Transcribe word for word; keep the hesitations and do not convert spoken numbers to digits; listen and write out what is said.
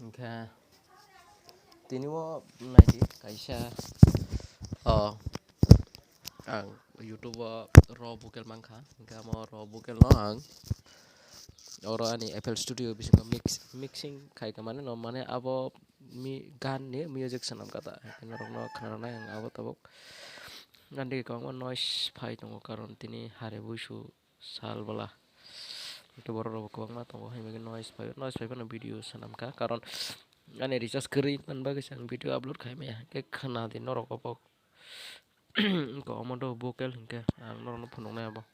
Hingkhe tini o naidi kaisa, o, ang YouTube o raw vocal mankha, hingkhe amo raw vocal no ang oro ani F L Studio bisingo mix, mixing khaikha, mane no, mane abo mi-, gan ni music swnamkha ta, hingkhe norokno khwnaroknai ang abo tabuk. Gan digi kwbangma noise phai tongo, karon tini hari buisu sal bwla. Hingkhe borok rok bo kwbangma tongo, hai bagwi noise phai, noise phai phano video swnamkha, karon ani recharge kwrwi man bagwi se ang video upload khai maya, hingkhe khna di norok obo. Wngkha omo do vocal, hingkhe ang norokno phunuknai abo.